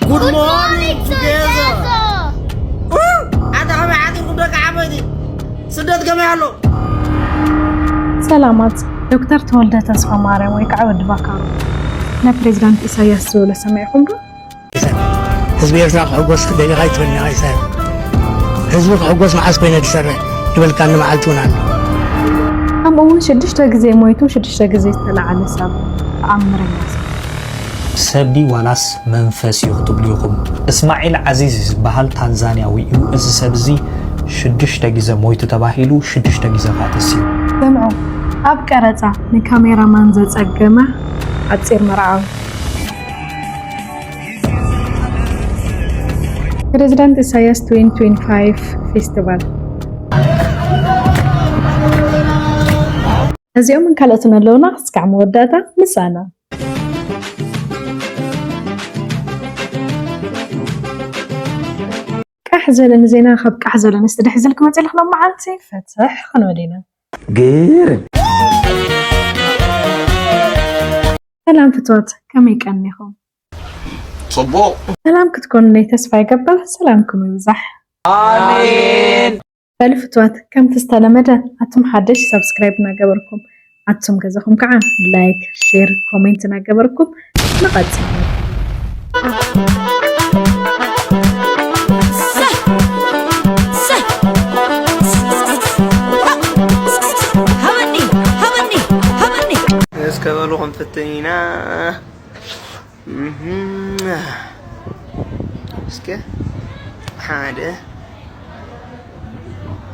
Good morning together. ኣታ ከመይ ሓዲርኩም ደቂ ዓበይቲ? ስደት ከመይ ኣሎ? ሰላማት። ዶክተር ተወልደ ተስፋ ማርያም ወይ ከዓ ወዲ ባካሩ ናብ ፕሬዚዳንት ኢሳያስ ዝበሎ ሰሚዕኩም ዶ? ህዝቢ ኤርትራ ክሕጎስ ደሊኻ ይትበልና ኢሳያስ። ህዝቢ ክሕጎስ መዓስ ኮይነ ዝሰርሕ ዝበልካኒ መዓልቲ እውን ኣሎ። ከምኡ እውን ሽዱሽተ ግዜ ሞይቱ ሽዱሽተ ግዜ ዝተለዓለ ሰብ ተኣምረኛ ሰብ። ሰብ ድዩ ዋላስ መንፈስ እዩ ክትብሉ ኢኹም? እስማዒል ዓዚዝ ዝበሃል ታንዛንያዊ እዩ። እዚ ሰብ እዚ ሽዱሽተ ግዜ ሞይቱ ተባሂሉ ሽዱሽተ ግዜ ከዓ ተሲኡ። ስምዑ፣ ኣብ ቀረፃ ንካሜራማን ዘፀገመ ሓፂር መርዓዊ። ፕሬዚዳንት ኢሳያስ twenty twenty-five ፌስቲቫል። እዚኦምን ካልኦትን ኣለውና። እስካዕ መወዳእታ ምሳና። ቃሕ ዘለን ዜና ካብ ቃሕ ዘለን ስትድሕ ዝል ክመፅልክ ሎም መዓልቲ ፈትሕ ክንብል ኢና። ግርም። ሰላም ፍትወት፣ ከመይ ቀኒኹም? ጽቡቕ። ሰላም ክትኮኑ ናይ ተስፋ ይገብር። ሰላምኩም ይብዛሕ። ኣሜን። በሉ ፍትዋት፣ ከምቲ ዝተለመደ ኣቱም ሓደሽ ሳብስክራይብ እናገበርኩም፣ ኣቱም ገዛኹም ከዓ ላይክ፣ ሼር፣ ኮሜንት እናገበርኩም ንቐጽል። እስከ በሉ ክንፍትን ኢና። እህ፣ እስከ ሓደ።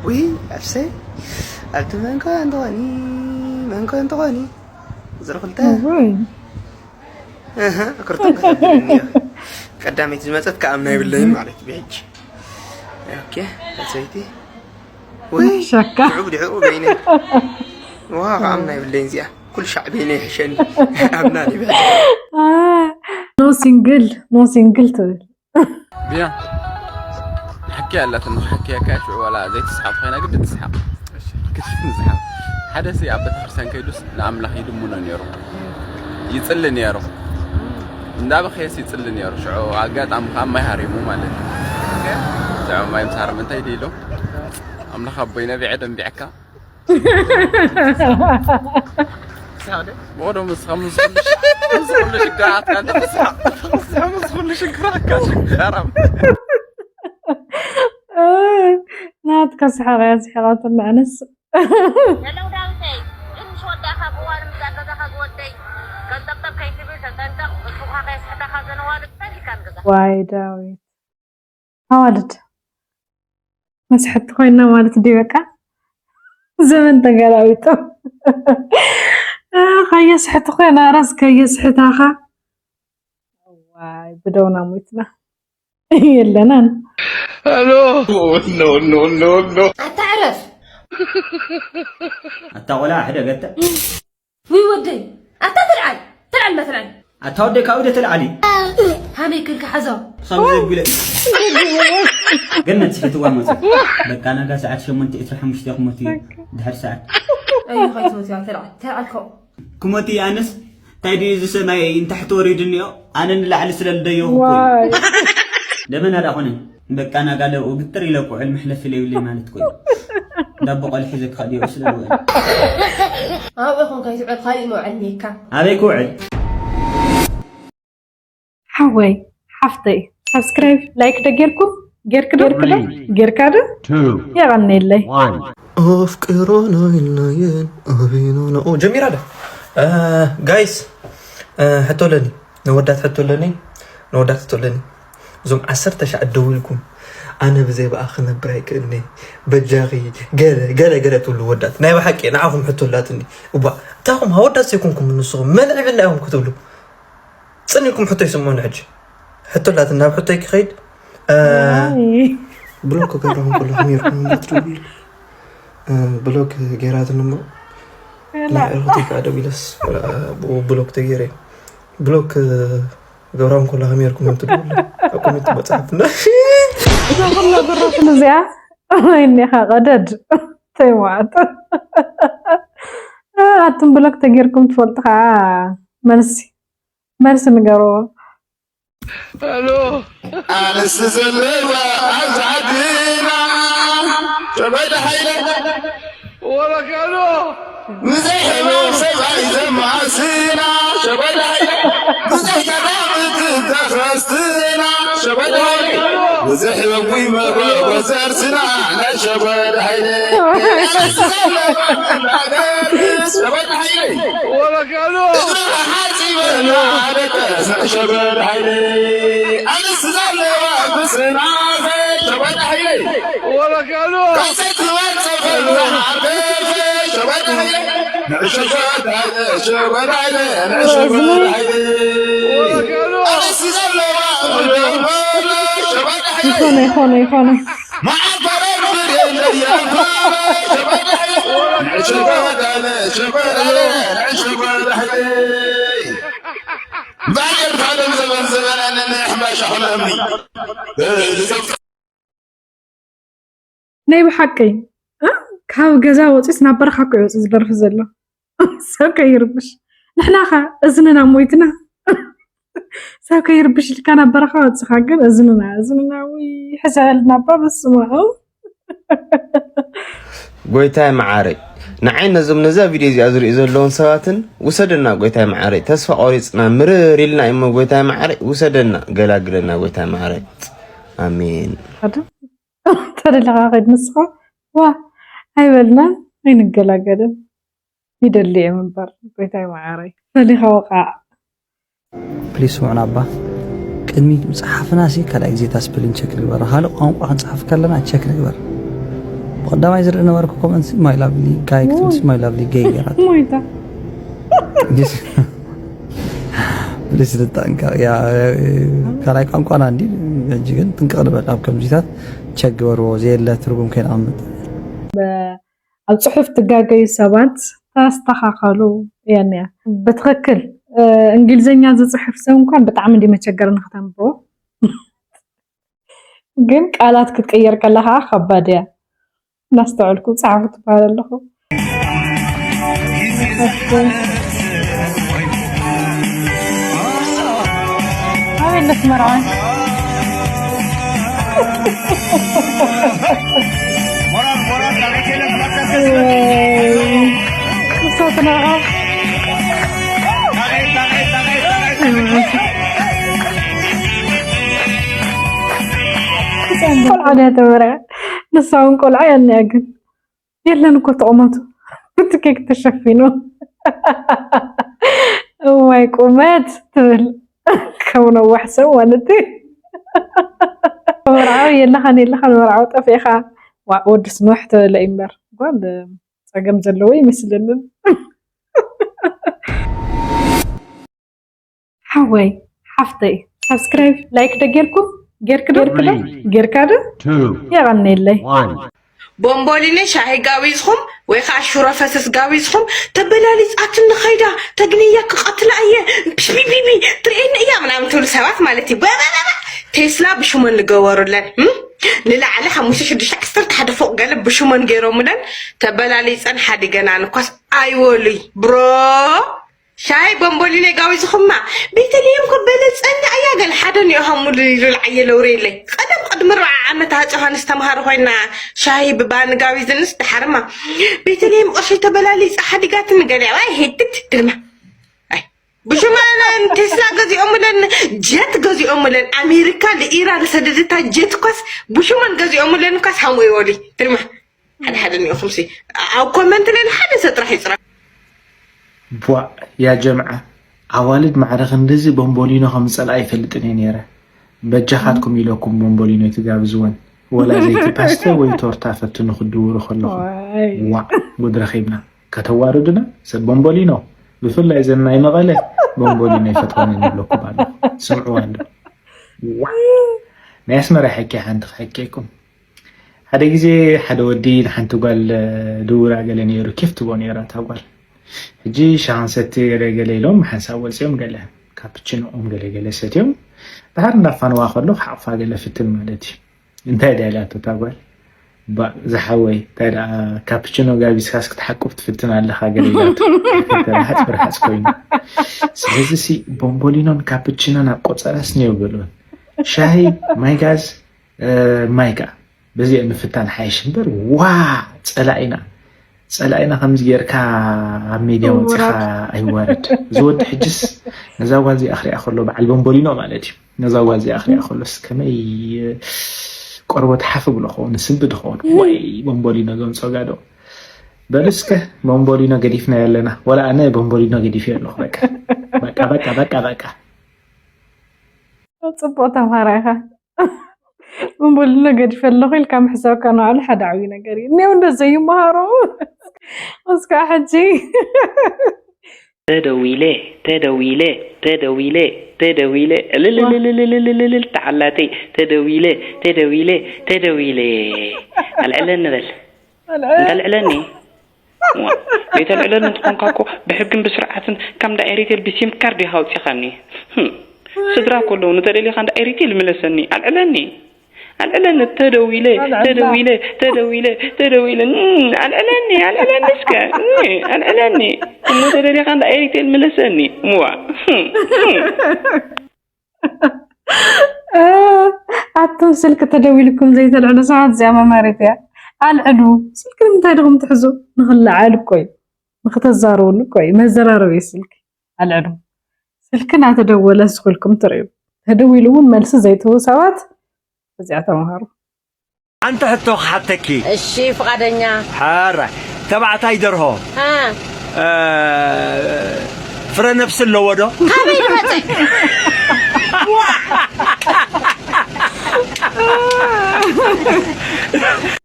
ውይ ኣብሰይ ኣብቲ መንከ እንተኾኒ መንከ እንተኾኒ ቁፅሪ ክልተ። እህ፣ ክርቶም ከተብልኒ እየ። ቀዳመይቲ ዝመፀት ከኣምና የብለይን ማለት እዩ ብሕጂ። ኦኬ፣ ሰይቲ። ውይ ሸካ። ድዑ ድዑ በይነ። ዋ ከኣምና የብለይን እዚኣ። ኩሉ ሻዕ በይነ ይሕሸኒ። ኣብና ይብለ። ኖ ሲንግል፣ ኖ ሲንግል ትብል። ቢና ሓኪ ኣላትኒ። ሓኪ ያካሽ ዋላ ዘይትስሓቕ ኮይና ግዲ ትስሓቕ። ክትፍትን ዝሓብ ሓደ ሲ ኣብ ቤተክርስትያን ከይዱስ ንኣምላኽ ይድምኖ ነይሩ፣ ይጽሊ ነይሩ። እንዳበኸየስ ይጽሊ ነይሩ። ሽዑ ኣጋጣሚ ከዓ ማይ ሃሪሙ ማለት እዩ። ሽዑ ማይ ምስ ሃረመ እንታይ ድኢሉ? ኣምላኽ ኣቦይ ነቢዐ ደንቢዐካ። ወዶ ምስ ምስ ኩሉ ሽግራትካ እንተ ፍስሓ ምስ ኩሉ ሽግራትካ ሽጋራም። ናትካ ስሓቕ እያ ስሒቓትኒ ኣነስ። ሄለው ዳዊተይ፣ ግን ምስ ወዳእካ ብዋን ምዛ ገዛኻ ዝወደይ ቀንጠብጠብ ከይትብል ተጠንቀቕ። እሱኻ ከየስሕተኻ ዘነዋልድ ጸሊካ ንገዛ። ዋይ ዳዊት ኣዋልድ መስሕቲ ኮይና ማለት ድዩ? በቃ ዘመን ተገላቢጡ። ከየስሕቲ ኮይና ራስ ከየስሕታኻ። ዋይ ብደውና ሞይትና የለናን። ኣታ ዕረፍ። ኣታ ቆልዓ ሕደገተ። ውይ ወደይ ኣታ ትልዓል ትልዓል ማ ትልዓል። ኣታ ወደይ ካብኡ ደ ተልዓሊ። ሃመይ ክልካ ሓዞ። ክሳብ ዘቢለ። ገነት ሕትዋ መጽ። በቃ ናጋ ሰዓት ሸሞንተ ዕስራ ሓሙሽተ ክሞት እዩ። ድሕር ሰዓት። ኣዩ ኸይትሞት እያ ተልዓል ተልዓል ከው። ክሞት እዩ ኣነስ። እንታይ ድዩ እዚ ሰማይ እንታሕቲ ወሪዱ እኒኦ? ኣነ ንላዕሊ ስለ ልደየኹ እኮ እዩ። ደመና ዳ ኾነ? በቃ ናጋ ለብኡ ግጥር ኢለ ኩዕል መሕለፊ ለይብለይ ማለት እኮ እዩ። ዳቦ ቆልሒ ዘካድዮ ስለ ልውዕል። ኣብኡ ኾንካ ይትውዕል ካሊእ መውዕል እኒካ። ኣበይ ክውዕል? ሓወይ ሓፍተይ ሳብስክራይብ ላይክ ደ ጌርኩም ጌርክ ዶ ጌርካ ዶ የቐንየለይ። ኣፍቅሮና ኢልናየን ኣበይናና ኦ ጀሚራ ደ ጋይስ። ሕቶ ኣለኒ ነወዳት ሕቶ ኣለኒ ነወዳት ሕቶ ኣለኒ። እዞም ዓሰርተ ሻዕ ደዊልኩም ኣነ ብዘይ ብኣ ክነብር ኣይክእልኒ በጃኺ ገለ ገለ ገለ ትብሉ ወዳት ናይ ብሓቂ ንዓኹም ሕቶ ኣላትኒ። እባ እታኹም ሃወዳት ዘይኮንኩም ንስኹም መን ዕብልና ኢኹም ክትብሉ ጽን ኢልኩም ሕቶ ይስምዑኒ። ሕጂ ሕቶ ኣላትኒ ናብ ሕቶይ ክኸይድ። ብሎክ ክገብረኹም ከሎ ከመይ ኢልኩም እንዳትደውሉ ብሎክ ገይራትኒ እሞ ናይ ዕርክተይ ከዓ ደዊለስ ብኡ ብሎክ ተገይረ ብሎክ ገብራም ኮላ ከመይ ጌርኩም እዮም ትድውሉ ኣብ ኮሜንት መፅሓፍና። እዛ ኩላ ብራኽን እዚኣ ወይኔኻ ቀደድ ተይዋዕት ኣቱም ብሎክ ተጌርኩም ትፈልጡ ከዓ መልሲ መልሲ ንገርዎ። ኣንስቲ ዘለዋ ኣብዚ ዓድና ሸበዳ ሓይለ ወረጋሎ ንዘይሕበው ሰብኣይ ዘማስና ሸበዳ ሓይለ ብዙሕ ተዳምት ተኸስትና ሸበዳ ሓይለ ብዙሕ ህበዊ መበወዘርትና ናይ ሸበዳ ሓይለ ኣንስቲ ዘለዋ ሸበዳ ሓይለ ወረጋሎ እግርኻ ሓፂበና ደቀስ ናይ ሸበዳ ሓይለ ኣንስቲ ዘለዋ ብስናፈ ሸበዳ ሓይለ ወረጋሎ ካሰት ትበል ጸፈላ ዓርደፈ ሸበዳ ሓይለ ንዕሸሸ ዳለ ሸበዳ ሓይለ ንዕሸ ሸበዳ ሓይለ ወረጋሎ ኣንስቲ ዘለዋ ብደሞሎ ሸበዳ ሓይለ ይኾነ ይኾነ ይኾነ ናይ ብሓቂ ካብ ገዛ ወፂስ ናብ በረኻ እኮ ይወፅእ ዝደርፊ ዘሎ ሰብ ከይርብሽ ንሕና ኸ እዝንና ሞይትና ሰብ ከይርብሽ ኢልካ ናብ በረኻ ወፅኻ ግን እዝንና እዝንና ውይ ሕሰበልና እባ በስመ ኣብ ጎይታይ መዓረይ ንዓይ ነዞም ነዛ ቪድዮ እዚኣ ዝሪኡ ዘለውን ሰባትን ውሰደና ጎይታይ መዓረይ ተስፋ ቆሪፅና ምርር ኢልና እሞ ጎይታይ መዓረይ ውሰደና ገላግለና ጎይታይ መዓረይ ኣሜን ሓደ ተደለኻ ኸይድ ንስኻ ዋ ኣይበልና ኣይንገላገልን ይደሊ እየ ምንበር ጎይታይ መዓረይ ፈሊኻ ወቃዕ ፕሊስ ስምዑና እባ ቅድሚ ምፅሓፍና ሲ ካልኣይ ግዜ እታ ስፐሊንግ ቸክ ንግበራ ካልእ ቋንቋ ክንፅሓፍ ከለና ቸክ ንግበር ብቀዳማይ ዝርኢ ነበርኩ ኮመንት ሲ my lovely guy ክትብል ሲ my lovely gay ገይራት ሞይታ ፕሊስ ንጠንቀቅ ካልኣይ ቋንቋና እንዲ ሕጂ ግን ጥንቅቅ ንበል ኣብ ከምዚታት ቸክ ግበርዎ ዘየለ ትርጉም ከይንኣምጥ ኣብ ፅሑፍ ትጋገዩ ሰባት ተስተኻኸሉ እያ እኒኣ። ብትኽክል እንግሊዝኛ ዝፅሕፍ ሰብ እንኳን ብጣዕሚ እንዲ መቸገር ንክተንብቦ ግን ቃላት ክትቅይር ከላ ከዓ ከባድ እያ። እናስተውዕልኩም ፀሓፉ ትበሃል ኣለኹ። ኣበይ ኣለስ መርዓን ቆልዓ ድያ ተመርዐ ንሳ እውን ቆልዓ እያ እኒኣ ግን የለን እኮ ተቆማቱ ብቲ ኬክ ተሸፊኑ እዋይ ቁመት ትብል ከም ነዋሕ ሰብ ማለት እዩ መርዓዊ የለኻን የለኻን መርዓዊ ጠፊእኻ ዋእ ወድስ ኖሕ ተበለ እዩ እምበር ጓል ፀገም ዘለዎ ይመስለንን ሓወይ ሓፍተይ ሳብስክራይብ ላይክ ዶ ጌርኩም ጌርክ ዶ ጌርካ ዶ የቐንየለይ ቦምቦሊኒ ሻሂ ጋቢዝኹም ወይ ከዓ ሽሮ ፈሰስ ጋቢዝኹም ተበላሊፃትኒ ከይዳ ተግንያ ክቐትላ እየ ፒፒፒ ትርእየኒ እያ ምናምን ትብሉ ሰባት ማለት እዩ በበበበ ቴስላ ብሽሞን ንገበሩለን እም? ንላዕሊ ሓሙሽተ ሽዱሽተ ዓሰርተ ሓደ ፎቕ ገለ ብሽሞን ገይሮሙለን ተበላሊፀን ሓዲገናን እኳስ ኣይወሉይ ብሮ ሻሂ ቦምቦሊኖ ጋቢዝኹማ ቤተልሄም እኮ በለፀኛ እያ ገለ ሓደ እኒኦ ሃሙሉ ኢሉ ልዓየ ለውሬለይ ቀደም ቅድሚ ኣርብዓ ዓመት ሃፀ ዮሃንስ ተምሃሮ ኮይና ሻሂ ብባኒ ጋቢዝንስ ድሓርማ ቤተልሄም ቅርሺ ተበላሊፃ ሓዲጋትኒ ገለ ኣይ ሄድት ድርማ ኣይ ብሽመን ቴስላ ገዚኦምለን ጀት ገዚኦምለን ኣሜሪካ ንኢራን ዝሰደደታ ጀት እኳስ ብሽመን ገዚኦምለን እኳስ ሃምኡ ይበሉ ድርማ ሓደ ሓደ እኒኦኹም ሲ ኣብ ኮመንት ሌላ ሓደ ሰብ ጥራሕ ይፅራ ቧእ ያ ጀምዓ ኣዋልድ ማዕረ ክንድዚ ቦምቦሊኖ ከም ዝፀልኣ ኣይፈልጥን እየ ነይረ በጃኻትኩም ኢለኩም ቦምቦሊኖ ኣይትጋብዝወን ወላ ዘይቲ ፓስተ ወይ ቶርታ ፈትኑ ክድውሩ ከለኹም ዋእ ጉድ ረኺብና ከተዋርዱና ሰብ ቦምቦሊኖ ብፍላይ ዘን ናይ መቐለ ቦምቦሊኖ ኣይፈትወንን ይብለኩም ኣሎ ስምዕዋ ኣሎ ዋእ ናይ ኣስመራ ሕኪ ሓንቲ ክሕከይኩም ሓደ ግዜ ሓደ ወዲ ንሓንቲ ጓል ድውራ ገለ ነይሩ ኬፍ ትቦ ነይራ እታ ጓል ሕጂ ሻሂ ክንሰቲ ገለ ገለ ኢሎም ሓንሳብ ወፂኦም ገለ ካፕችኖኦም ገለ ገለ ሰትዮም ድሓር እንዳፋነዋ ከሎ ክሓቕፋ ገለ ፍትን ማለት እዩ እንታይ ድያ ኢላቶ እታ ጓል ባእ ዝሓወይ፣ እንታይ ደኣ ካፕችኖ ጋቢዝካስ ክትሓቁፍ ትፍትን ኣለኻ? ገለ ኢላቶ። ረሃጽ ብርሃጽ ኮይኑ። ስለዚ ሲ ቦምቦሊኖን ካፕችኖን ኣብ ቆጸራስ እኒኦ በልወን። ሻሂ፣ ማይ ጋዝ፣ እ፣ ማይ ከኣ በዚኦ ምፍታን ሓይሽ እምበር፣ ዋ፣ ጸላኢና፣ ጸላኢና ከምዚ ጌርካ ኣብ ሜድያ ወጺኻ ኣይዋረድ። እዚ ወዲ ሕጅስ ነዛ ጓል እዚኣ ክሪኣ ከሎ፣ በዓል ቦምቦሊኖ ማለት እዩ። ነዛ ጓል እዚኣ ክሪኣ ከሎስ ከመይ ቆርበት ሓፍ ብሎ ኸውን፣ ስንብድ ኸውን። ወይ ቦምቦሊኖ ዘምጾ ጋዶ። በሉ እስከ ቦምቦሊኖ ገዲፍና ያለና። ወላ ኣነ ቦምቦሊኖ ገዲፍ ኣለኹ። በቃ፣ በቃ፣ በቃ፣ በቃ፣ በቃ። ጽቡቕ ተምሃራይ ኢኻ። ቦምቦሊኖ ገዲፈ ኣለኹ ኢልካ ምሕሳብካ ንባዕሉ ሓደ ዓብዪ ነገር እዩ። እኒኦ እንደ ዘይመሃሮ። እስካ ሕጂ። ተደዊለ፣ ተደዊለ፣ ተደዊለ፣ ተደዊለ፣ እልልልልልልልልል ተዓላተይ፣ ተደዊለ፣ ተደዊለ፣ ተደዊለ። ኣልዕለኒ በል። ኣልዕለኒ። እንተልዕለኒ? ዋ፣ ዘይተልዕለኒ እንተኾንካ እኮ ብሕግን ብስርዓትን ካብ እንዳ ኤሪቴል ብሲም ካርድ ኢኻ ኣውጺኻኒ። ህም። ስድራ እኮ ኣለዉ፣ እንተደሊኻ እንዳ ኤሪቴል ምለሰኒ። ኣልዕለኒ። ኣልዕለኒ፣ ተደዊለ፣ ኣልዕላ። ተደዊለ፣ ተደዊለ፣ ተደዊለ። እም፣ ኣልዕለኒ፣ ኣልዕለኒ እስከ። እም፣ ኣልዕለኒ። እሞ ተደሊኻ እንዳ ኤሪቴል ምለሰኒ። ዋ። ህም፣ ህም። እ፣ ኣቱም ስልኪ ተደዊልኩም ዘይተልዕሉ ሰባት፣ እዚኣ መማሪት እያ። ኣልዕሉ። ስልኪ ንምንታይ ዲኹም ትሕዙ? ንኽለዓል እኮ እዩ። ንኽተዛረብሉ እኮ እዩ። መዘራረቢ እዩ ስልኪ። ኣልዕሉ። ስልኪ እናተደወለ ስልክኩም ትርእዩ። ተደዊሉ እውን መልሲ ዘይትህቡ ሰባት፣ እዚኣ ተምሃሩ። ሓንቲ ሕቶ ክሓተኪ። እሺ፣ ፍቓደኛ። ሓራይ፣ ተባዕታይ ደርሆ፣ እ። እ፣ ፍረ ነፍሲ ኣለዎ ዶ? ካበይ ዝመጸ?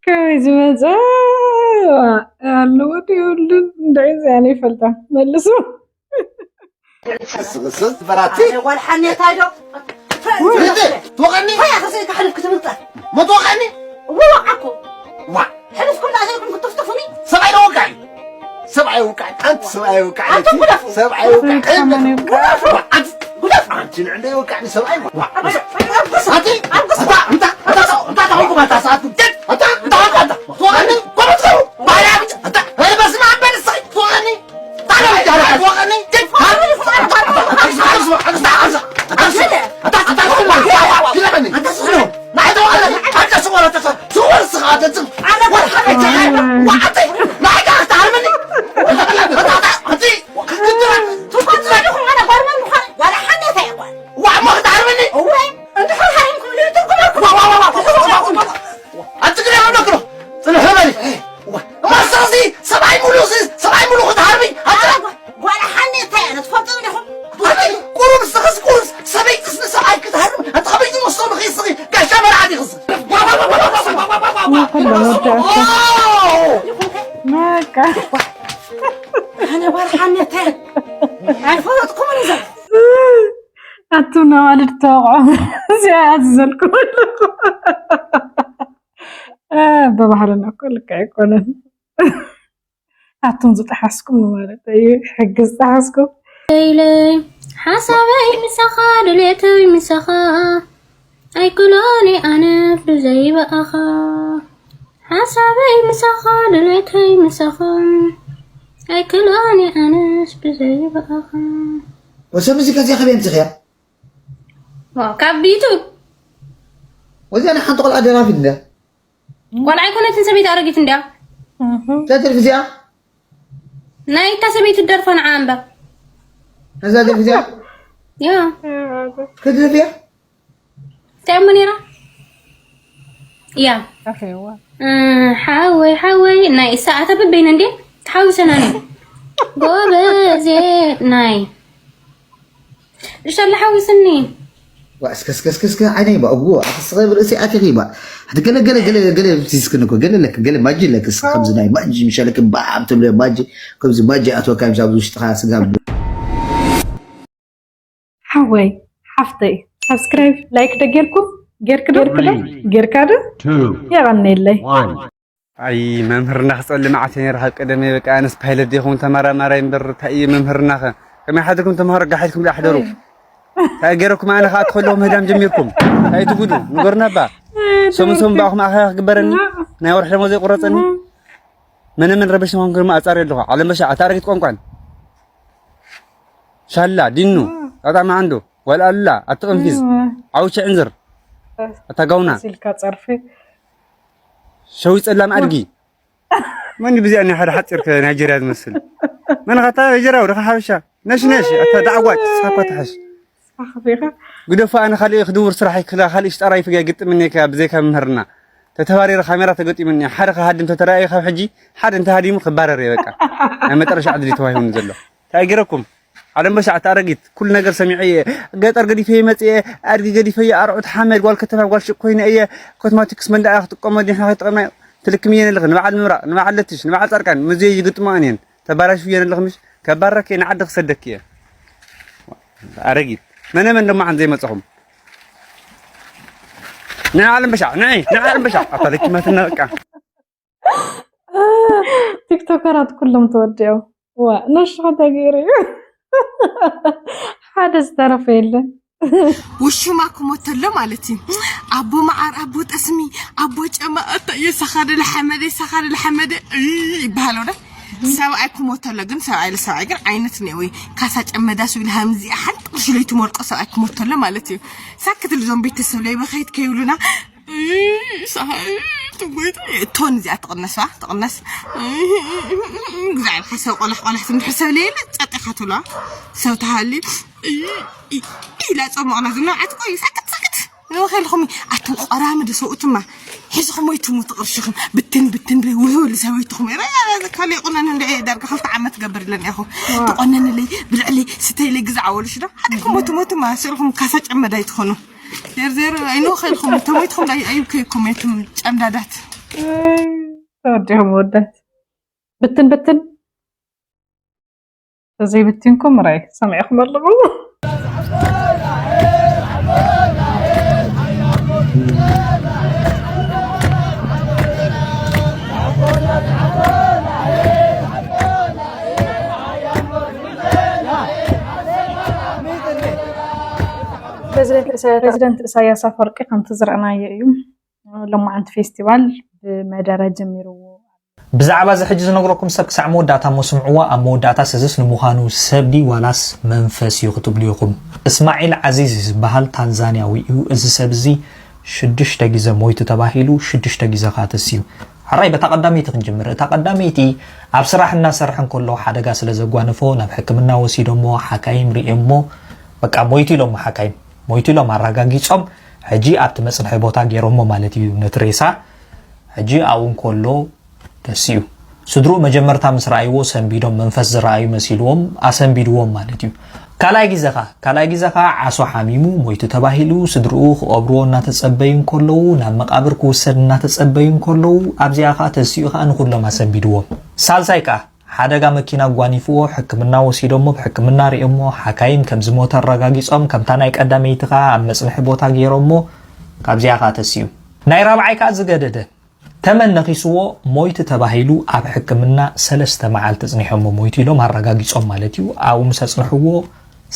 ካበይ ዝመጸ? ኣለዎ ዶ የብሉን? እንድዒ እዚኣ እኔ ይፈልጣ። መልሱ። ስስስስ በራቲ። ኣነ ጓል ሓኔታይ ዶ? እህቴ፣ ትወቀኒ? ታይ ኣኸ ዘይካ ሕልፍ ክትብል ጣል? ሞ ትወቀኒ? እወ ወቃ እኮ። ዋ። ሕልፍ ክብል ኣዘይኩም ክትፍትፉኒ? ሰብኣይ ዶ ወቃዒ? ሰብኣይ ወቃዒ፣ ኣንቲ ሰብኣይ ወቃዒ። ኣንተ ጉደፍ። ሰብኣይ ወቃዒ። ጉደፍ። ጉደፍ። ኣንቲ ንዕንደይ ወቃዒ ሰብኣይ። ዋ። ኣንቲ፣ ኣታ፣ ኣታ፣ ኣታ፣ ኣታ፣ ኣታ፣ ኣታ፣ ኣታ፣ ኣታ፣ ትወቀኒ? ኮመት ከሩ። ባያ ብቻ። ኣታ፣ በስመ ኣብ በል እስኺ። ትወቀኒ? ሰብኣይ ሙሉእ፣ ሰብኣይ ሙሉእ ክትሃርሚ፣ ኣታ ጓል ሓኒ እንታይ እያ? ትፈልጡ ዲኹም? ኣቲ ቁሩብ፣ ንስኽስ ቁሩብ ሰበይትስ ንሰብኣይ ክትሃርም፣ ኣቲ ከመይ ዝመስሎ ንኽስኺ ጋሻ መርዓ ዲኽስ? ኩሎም ወዳእካ። ዋው! በቃ። ኣነ ጓል ሓኒ እንታይ እያ? ኣይፈለጥኩምን እዛ። ኣቱም ነዋልድ ተወቕዖ። እዚኣ ኣዝዘልኩም ኣለኹ። እ፣ ብባህልና እኮ ልክዕ ኣይኮነን። ኣቱም ዝጠሓስኩም ማለት እዩ፣ ሕጊ ዝጠሓስኩም። ኢለ ሓሳበይ ምሳኻ፣ ድሌተይ ምሳኻ፣ ኣይክሎን ኣነ ብዘይ ብኣኻ። ሓሳበይ ምሳኻ፣ ድሌተይ ምሳኻ፣ ኣይክሎን ኣነስ ብዘይ ብኣኻ። ወሰብ እዚ ከዚኣ ከበይ ኣምጺኽያ? ዋው፣ ካብ ዩቱብ። ወዚኣ ናይ ሓንቲ ቆልዓ ደራፊት እንድያ። ቆልዓ ኣይኮነትን፣ ሰበይቲ ኣረጊት እንድያ። እዛ ደርፊ እዚኣ? ናይ እታ ሰበይቲ ደርፋ ንዓ እምበር። ነዛ ደርፊ እዚኣ? ያ። ክትደርፍያ? እንታይ እሞ ነይራ? ያ። ኣኸዋ። እ፣ ሓወይ፣ ሓወይ፣ ናይ እሳ ኣታ በበይነ እንዴ? ተሓዊሰናኒ። ጎበዜ፣ ናይ። እሻ፣ ሓዊስኒ። ዋ፣ እስከ፣ እስከ፣ እስከ፣ እስከ፣ ዓይነይ ባ፣ እዎ፣ ኣቲ ስኸ ብርእሲ ኣቲኺ ባ። ኣቲ ገለ፣ ገለ፣ ገለ፣ ገለ፣ ሲስክን እኮ፣ ገለ ለክ፣ ገለ ማጂ ለክ፣ እስከ ከምዚ ናይ ማጂ፣ ምሸለክ፣ ባም ትብለ ማጂ፣ ከምዚ ማጂ ኣትወካ፣ ምሳብ ውሽጥኻ ስጋ። ሓወይ፣ ሓፍተይ፣ ሳብስክራይብ፣ ላይክ ዶ ጌርኩም? ጌርክ ዶ? Three, ጌርካ ዶ? Two, የቐነየለይ። One። ኣይ፣ መምህርና ክጸሊ መዓት ነይረ ካብ ቀደመ፣ በቃ፣ ኣነስ ፓይለት ዲኹም ተመራማራይ እምበር፣ እንታይ እዩ መምህርና ኸ? ከመይ ሓድርኩም ተምሃሮ ጋሕ ኢልኩም ዳሕደሩ? እንታይ ገይረኩም ኣነ ኸኣ ትኸለኹም ምህዳም ጀሚርኩም? እንታይ ትብሉ? ንገሩና እባ። ሰሙን ሰሙን ብኣኹም ኣኼባ ክግበረኒ? ናይ ወርሒ ደሞዝ ዘይቆረጸኒ? መነ መን ረበሽ ምዃንኩ ድማ ኣጻሪ ኣለኹ። ዓለም በሻ፣ ኣታ ኣረጊት ቆንቋን። ሻላ፣ ዲኑ፣ ጣጣ መዓንዶ፣ ዋልኣላ፣ ኣቲ ቅንፊዝ፣ ዓውቸ ዕንዝር፣ ኣታ ጋውና፣ ሲልካ ጸርፊ። ሸዊ ጸላም ኣድጊ። መን ብዚኣ ናይ ሓደ ሓጺር ከ ናይጀርያ ዝመስል? መን ኻታ ናይጀርያ ወደ ሓበሻ? ነሽ ነሽ፣ ኣታ ዳዕጓጭ፣ ስኻ እኳ ትሓሽ። ኣኽፊኻ። ግደፎ፣ ኣነ ካልእ ክድውር ስራሕ ይክላ፣ ካልእ ሽጣራ ይፍጋ ይግጥምኒ ከ ብዘይካ መምህርና። ተተባሪረ ካሜራ ተገጢሙኒ፣ ሓደ ክሃድም ተተራእየ ካብ ሕጂ፣ ሓደ እንተሃዲሙ ክባረር እየ በቃ። ናይ መጨረሻ ዕድል እዩ ተዋሂቡኒ ዘሎ። እንታይ ገይረኩም? ዓለም በሻዕ፣ ኣታ ኣረጊት፣ ኩሉ ነገር ሰሚዐ እየ። ገጠር ገዲፈ መጽየ፣ ኣድጊ ገዲፈ እየ፣ ኣርዑት ሓመድ፣ ጓል ከተማ፣ ጓል ሽቕ ኮይነ እየ። ኮትማቲክስ መንደኣ ክትጥቀሞ ዲሕና ከይተጠቐምና ትልክም እየን ኣለኽን። ንበዓል ምብራቕ፣ ንበዓል ለትሽ፣ ንበዓል ጻድቃን፣ ምዜ ይግጥሞ እየን። ተባላሽው እየን ኣለኽምሽ። ከባረክ እየ፣ ንዓዲ ክሰደክ እየ። ኣረጊት። መነ መን ደሞ ዓን ዘይመጽኹም? ንዓለም በሻዕ፣ ንዒ፣ ንዓለም በሻዕ። ኣታ ለኪማትና በቃ። ቲክቶከራት ኩሎም ተወዲኦም። ዋ፣ ነሽኻ ተገይሩ እዩ። ሓደ ዝተረፈ የለን። ውሽማ ክሞት ተሎ ማለት እዩ። ኣቦ መዓር፣ ኣቦ ጠስሚ፣ ኣቦ ጨማ፣ ኣታ የሳኻደ ለሐመደ፣ የሳኻደ ለሐመደ፣ እይ፣ ይበሃል ወደ። ሰብኣይ ክሞት ተሎ ግን ሰብኣይ ለሰብኣይ ግን ዓይነት ነው ወይ ካሳ ጨመዳ ስብል ሃምዚ ሓንቲ ቅርሺ ለይትመርቆ ሰብኣይ ክሞት ተሎ ማለት እዩ። ሳክት ልዞም ቤተሰብ ለይ በኸይት ከይብሉና። እይ፣ ሰብኣይ ትጎይታ ቶን እዚኣ ትቕነስ ዋ፣ ትቕነስ። እግዚኣብሔር ሓሳብ ቆላሕ ቆላሕ ትምድሕር ሰብ ለየለ ጸጥ ኢኻ ትብላ። ሰብ ተሃሊ ኢላ ጸሞቕና ዝና ኣትቆይ ሳክት ሳክት ንወኸልኹም ኣቱም ቆራሚ ደሰውትማ ሒዝኹም ወይ ትሙት ቅርሽኹም ብትን ብትን ብለ ውህብል ሰበይትኹም ካልእ ቁነን እንደ ዳርጋ ክልተ ዓመት ገብር ለን ያኹ ትቆነንለይ ብልዕለይ ስተይለይ ግዛዕ ወልሽ ዶ ሓደኩም ሞት ሞትማ ስልኹም ካሳ ጨመዳ ይትኾኑ። ዜር ዜር ኣይንወኸልኹም ተሞይትኹም ኣይብከይኩም የትም ጨምዳዳት። ተወዲኹም ወዳት ብትን ብትን ተዘይብትንኩም ራይ ሰሚዕኹም ኣለኹም። ፕሬዚደንት ኢሳያስ ኣፈወርቂ ከምቲ ዝረኣናዮ እዩ። ሎማዓንቲ ፌስቲቫል ብመደረ ጀሚርዎ። ብዛዕባ እዚ ሕጂ ዝነግረኩም ሰብ ክሳዕ መወዳእታ እሞ ስምዕዋ። ኣብ መወዳእታ ሰዝስ ንምዃኑ ሰብ ድዩ ዋላስ መንፈስ እዩ ክትብሉ ኢኹም። እስማዒል ዓዚዝ ዝበሃል ታንዛንያዊ እዩ። እዚ ሰብ እዚ ሽዱሽተ ግዜ ሞይቱ ተባሂሉ፣ ሽዱሽተ ግዜ ኸዓ ተስዩ። ሕራይ በታ ቀዳመይቲ ክንጅምር። እታ ቀዳመይቲ ኣብ ስራሕ እናሰርሐ እንከሎ ሓደጋ ስለ ዘጓነፎ ናብ ሕክምና ወሲዶሞ፣ ሓካይም ርእዮሞ፣ በቃ ሞይቱ ኢሎሞ ሓካይም። ሞይቱ ኢሎም ኣረጋጊጾም፣ ሕጂ ኣብቲ መጽንሒ ቦታ ገይሮሞ ማለት እዩ ነቲ ሬሳ። ሕጂ ኣብኡ እንከሎ ተስኡ። ስድርኡ መጀመርታ ምስ ረኣይዎ ሰንቢዶም፣ መንፈስ ዝረኣዩ መሲልዎም፣ ኣሰንቢድዎም ማለት እዩ። ካልኣይ ግዜ ኸኣ፣ ካልኣይ ግዜ ኸኣ ዓሶ ሓሚሙ ሞይቱ ተባሂሉ፣ ስድርኡ ክቐብርዎ እናተጸበዩ እንከለዉ፣ ናብ መቓብር ክውሰድ እናተጸበዩ እንከለዉ፣ ኣብዚኣ ኸኣ ተስኡ ኸኣ ንኹሎም ኣሰንቢድዎም። ሳልሳይ ከኣ፣ ሓደጋ መኪና ኣጓኒፍዎ፣ ሕክምና ወሲዶሞ፣ ብሕክምና ርእዮሞ፣ ሓካይም ከም ዝሞተ ኣረጋጊጾም፣ ከምታ ናይ ቀዳመይቲ ከኣ ኣብ መጽንሒ ቦታ ገይሮሞ፣ ካብዚኣ ከኣ ተስኡ። ናይ ራብዓይ ከኣ ዝገደደ፣ ተመን ነኺስዎ፣ ሞይቱ ተባሂሉ ኣብ ሕክምና ሰለስተ መዓልቲ ኣጽኒሖሞ፣ ሞይቱ ኢሎም ኣረጋጊጾም ማለት እዩ። ኣብኡ ምስ ኣጽንሕዎ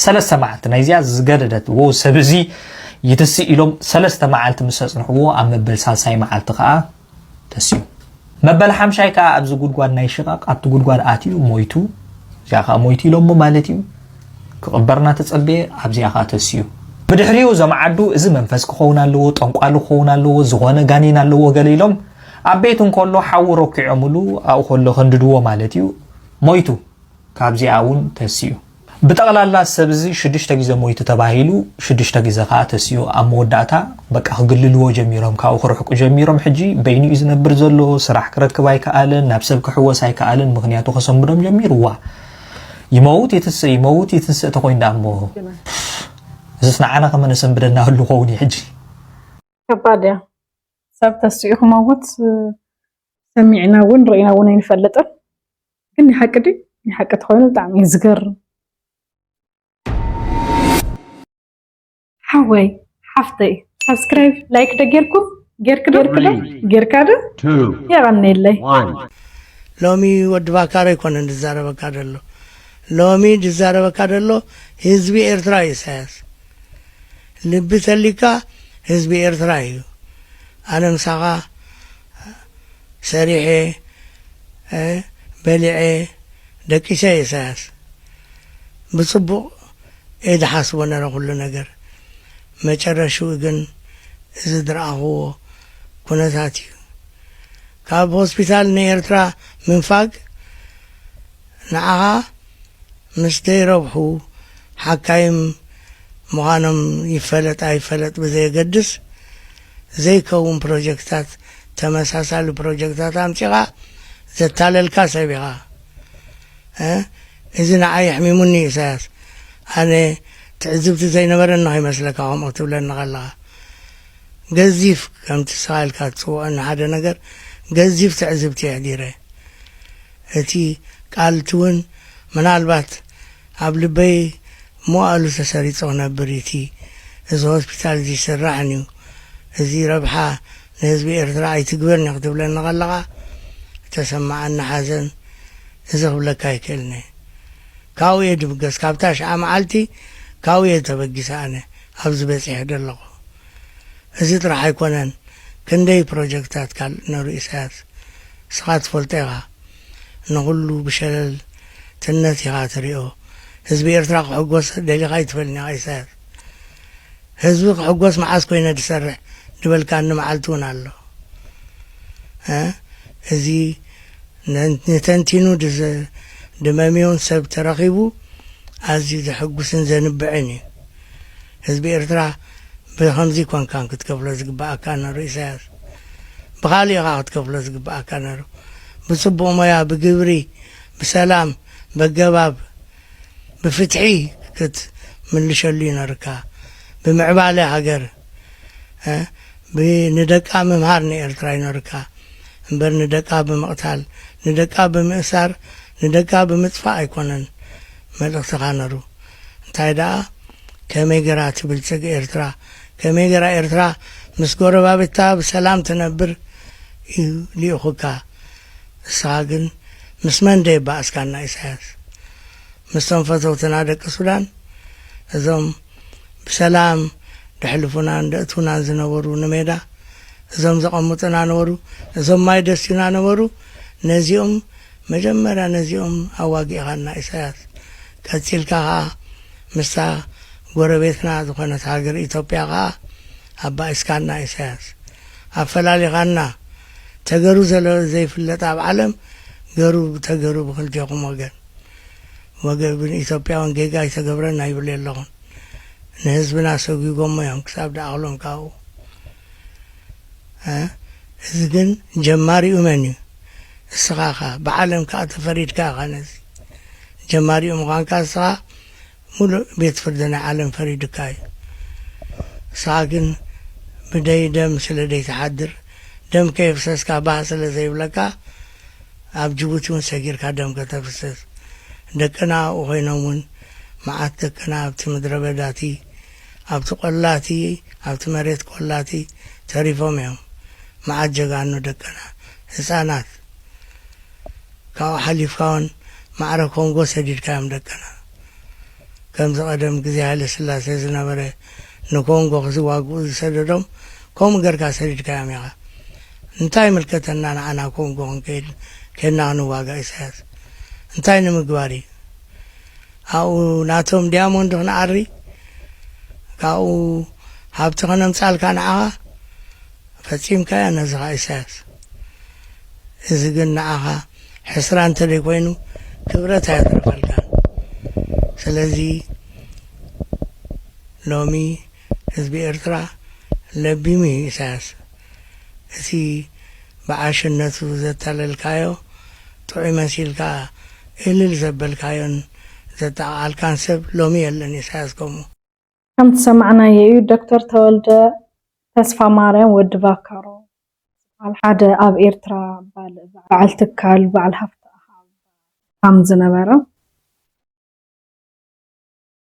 ሰለስተ መዓልቲ፣ ናይዚኣ ዝገደደት፣ ዎ፣ ሰብ እዚ ይትስእ ኢሎም ሰለስተ መዓልቲ ምስ ኣጽንሕዎ፣ ኣብ መበል ሳልሳይ መዓልቲ ከኣ ተስኡ። መበል ሓምሻይ ከኣ ኣብዚ ጉድጓድ ናይ ሽቓቕ ኣብቲ ጉድጓድ ኣትዩ ሞይቱ። እዚኣ ከኣ ሞይቱ ኢሎሞ ማለት እዩ። ክቕበር እናተጸበየ ኣብዚኣ ከኣ ተስኡ። ብድሕሪኡ እዞም ዓዱ እዚ መንፈስ ክኸውን ኣለዎ፣ ጠንቋሊ ክኸውን ኣለዎ፣ ዝኾነ ጋኔን ኣለዎ ገለ ኢሎም ኣብ ቤቱ እንከሎ ሓዊ ረኪዖምሉ ኣብኡ ከሎ ከንድድዎ ማለት እዩ። ሞይቱ። ካብዚኣ እውን ተስኡ። ብጠቕላላ ሰብ እዚ ሽዱሽተ ግዜ ሞይቱ ተባሂሉ፣ ሽዱሽተ ግዜ ከኣ ተስኡ። ኣብ መወዳእታ በቃ ክግልልዎ ጀሚሮም፣ ካብኡ ክርሕቁ ጀሚሮም። ሕጂ በይኑ እዩ ዝነብር ዘሎ፣ ስራሕ ክረክብ ኣይከኣለን፣ ናብ ሰብ ክሕወስ ኣይከኣለን፣ ምኽንያቱ ከሰንብዶም ጀሚርዋ። ይመውት ይትንስእ፣ ይመውት ይትንስእ ተኾይኑ ደኣ እሞ። እዝስ ንዓና ከመ ነሰንብደና ህሉ ኸውን እዩ ሕጂ። ከባድ እያ። ሰብ ተስኡ ክመውት ሰሚዕና እውን ርኢና እውን ኣይንፈልጥን። ግን ናይ ሓቂ ድዩ? ናይ ሓቂ ተኾይኑ ብጣዕሚ እዩ ዝገርም። ሓወይ፣ ሓፍተይ፣ ሳብስክራይብ፣ ላይክ ዶ ጌርኩም? ጌርክ ዶ? ጌርክ ዶ? Three, ጌርካ ዶ? Two, የቐንየለይ። One። ሎሚ ወዲ ባካር ኣይኮነን ዝዛረበካ ዘሎ። ሎሚ ዝዛረበካ ዘሎ ህዝቢ ኤርትራ እዩ፣ ኢሳያስ። ልቢ ተሊካ ህዝቢ ኤርትራ እዩ። ኣነ ምሳኻ ሰሪሐ፣ እ፣ በሊዐ፣ ደቂሰ እየ ኢሳያስ። ብጽቡቕ እየ ዝሓስቦ ነረ ኩሉ ነገር። መጨረሽኡ ግን እዚ ዝረኣኽዎ ኩነታት እዩ። ካብ ሆስፒታል ንኤርትራ ምንፋግ ንዓኻ ምስ ዘይረብሑ ሓካይም ምዃኖም ይፈለጥ ኣይፈለጥ ብዘየገድስ፣ ዘይከውን ፕሮጀክትታት፣ ተመሳሳሊ ፕሮጀክትታት ኣምጺኻ ዘታለልካ ሰብ ኢኻ። እ? እዚ ንዓይ ኣሕሚሙኒ ኢሳያስ። ኣነ ትዕዝብቲ ዘይነበረኒ ከይመስለካ ከምኡ ክትብለኒ ከለኻ። ገዚፍ ከምቲ ንስኻ ኢልካ ትጽውዖ ንሓደ ነገር ገዚፍ ትዕዝብቲ የሕዲረ። እቲ ቃልቲ እውን ምናልባት ኣብ ልበይ መዋእሉ ተሰሪጹ ክነብር እዩ። እቲ እዚ ሆስፒታል እዚ ይስራሕን እዩ፣ እዚ ረብሓ ንህዝቢ ኤርትራ ኣይትግበርን እዩ ክትብለኒ ከለኻ፣ ዝተሰማዓኒ ሓዘን እዚ ክብለካ ኣይክእልን እየ። ካብኡ እየ ድብገስ፣ ካብታ ሽዓ መዓልቲ ካብኡ እየ ተበጊሰ ኣነ ኣብዚ በጺሐ ዘለኹ። እዚ ጥራሕ ኣይኮነን፣ ክንደይ ፕሮጀክትታት ካልእ ነሩ ኢሳያስ፣ ንስኻ ትፈልጦ ኢኻ። ንኹሉ ብሸለልትነት ኢኻ ትሪኦ። ህዝቢ ኤርትራ ክሕጎስ ደሊኻ ኣይትፈልጥን ኢኻ ኢሳያስ። ህዝቢ ክሕጎስ መዓስ ኮይነ ዝሰርሕ ዝበልካኒ መዓልቲ እውን ኣሎ። እ? እዚ ነ-፣ ንተንቲኑ ድዘ-፣ ድመምዮን ሰብ ተረኺቡ ኣዝዩ ዘሐጉስን ዘንብዕን እዩ። ህዝቢ ኤርትራ ብኸምዚ ኮንካን ክትከፍሎ ዝግብኣካ ነሩ ኢሳያስ። ብኻልእ ኢኻ ክትከፍሎ ዝግብኣካ ነሩ። ብጽቡቕ ሞያ፣ ብግብሪ፣ ብሰላም፣ በገባብ፣ ብፍትሒ ክትምልሸሉ ይኖርካ። ብምዕባለ ሃገር፣ እ፣ ብ-፣ ንደቃ ምምሃር ንኤርትራ ይኖርካ። እምበር ንደቃ ብምቕታል፣ ንደቃ ብምእሳር፣ ንደቃ ብምጥፋእ ኣይኮነን መልእኽትኻ ነሩ። እንታይ ደኣ፣ ከመይ ገራ ትብልጽግ ኤርትራ፣ ከመይ ገራ ኤርትራ ምስ ጎረባብታ ብሰላም ትነብር እዩ ልኢኹካ። ንስኻ ግን ምስ መን ደየባእስካና ኢሳያስ? ምስቶም ፈተውትና ደቂ ሱዳን፣ እዞም ብሰላም ደሕልፉናን ደእትውናን ዝነበሩ ንሜዳ፣ እዞም ዘቐምጡና ነበሩ፣ እዞም ማይ ደስዩና ነበሩ። ነዚኦም መጀመርያ ነዚኦም ኣዋጊእኻና ኢሳያስ። ቀጺልካ ኸኣ ምስታ ጎረቤትና ዝኾነት ሃገር ኢትዮጵያ ኸኣ ኣባኢስካና ኢሳያስ። ኣፈላሊኻና። ተገሩ ዘሎ ዘይፍለጥ ኣብ ዓለም ገሩ ተገሩ ብክልቴኹም ወገን። ወገን ኢትዮጵያውን ጌጋ ኣይተገብረን ኣይብሉ የለኹን። ንህዝብና ሰጒጎሞ እዮም ክሳብ ደኣኽሎም ካብኡ። እ? እዚ ግን ጀማሪኡ መን እዩ? እስኻ ኢኻ። ብዓለም ከኣ ተፈሪድካ ኢኻ ነዚ። ጀማሪኡ ምዃንካ እስኻ ሙሉእ ቤት ፍርዲ ናይ ዓለም ፈሪዱካ እዩ። ንስኻ ግን ብደይ ደም ስለ ደይትሓድር፣ ደም ከየፍሰስካ ባህ ስለ ዘይብለካ፣ ኣብ ጅቡቲ እውን ሰጊርካ ደም ከተፍስስ። ደቅና ኣብኡ ኮይኖም እውን መዓት ደቅና ኣብቲ ምድረ በዳቲ፣ ኣብቲ ቆላቲ፣ ኣብቲ መሬት ቆላቲ ተሪፎም እዮም። መዓት ጀጋኑ ደቅና፣ ህጻናት። ካብኡ ሓሊፍካ እውን ማዕረ ኮንጎ ሰዲድካዮም ደቅና። ከምዚ ቀደም ግዜ ሃይለ ስላሴ ዝነበረ ንኮንጎ ክዝዋግኡ ዝሰደዶም ከምኡ ገርካ ሰዲድካዮም ኢኻ። እንታይ ይምልከተና ንዓና ኮንጎ ክንከይድ፣ ኬድና ክንዋጋእ ኢሳያስ? እንታይ ንምግባር እዩ? ኣብኡ ናቶም ዲያሞንድ ክንኣሪ፣ ካብኡ ሃብቲ ከነምጻልካ ንዓኻ? ፈጺምካያ ነዚ ኸኣ ኢሳያስ። እዚ ግን ንዓኻ ሕስራ እንተ ደይኮይኑ ክብረት ኣየትርፈልካን። ስለዚ ሎሚ ህዝቢ ኤርትራ ለቢሙ እዩ ኢሳያስ። እቲ ብዓሽነቱ ዘታለልካዮ ጥዑይ መሲልካ እልል ዘበልካዮን ዘጣቓዓልካን ሰብ ሎሚ የለን ኢሳያስ ከምኡ። ከም ዝሰማዕናዮ እዩ ዶክተር ተወልደ ተስፋማርያም ወዲ ቫካሮ ዝበሃል ሓደ ኣብ ኤርትራ በዓል ትካል በዓል ሃፍቲ ኣሃ ከም ዝነበረ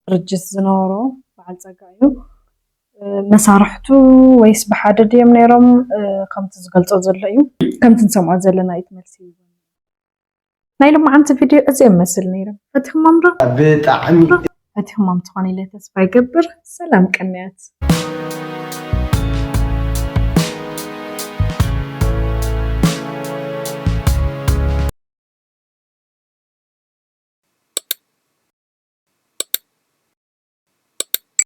ድርጅት ዝነበሮ በዓል ጸጋ እዩ። መሳርሕቱ ወይስ ብሓደ ድዮም ነይሮም? ከምቲ ዝገልጾ ዘሎ እዩ። ከምቲ ንሰምዖ ዘለና እዩ እቲ መልሲ። ናይ ሎማዓንቲ ቪድዮ እዚ ይመስል ነይሩ። ፈቲኹሞም ዶ? ብጣዕሚ። ፈቲኹሞም ትኾኑ ኢለ ተስፋ ይገብር። ሰላም ቅንያት።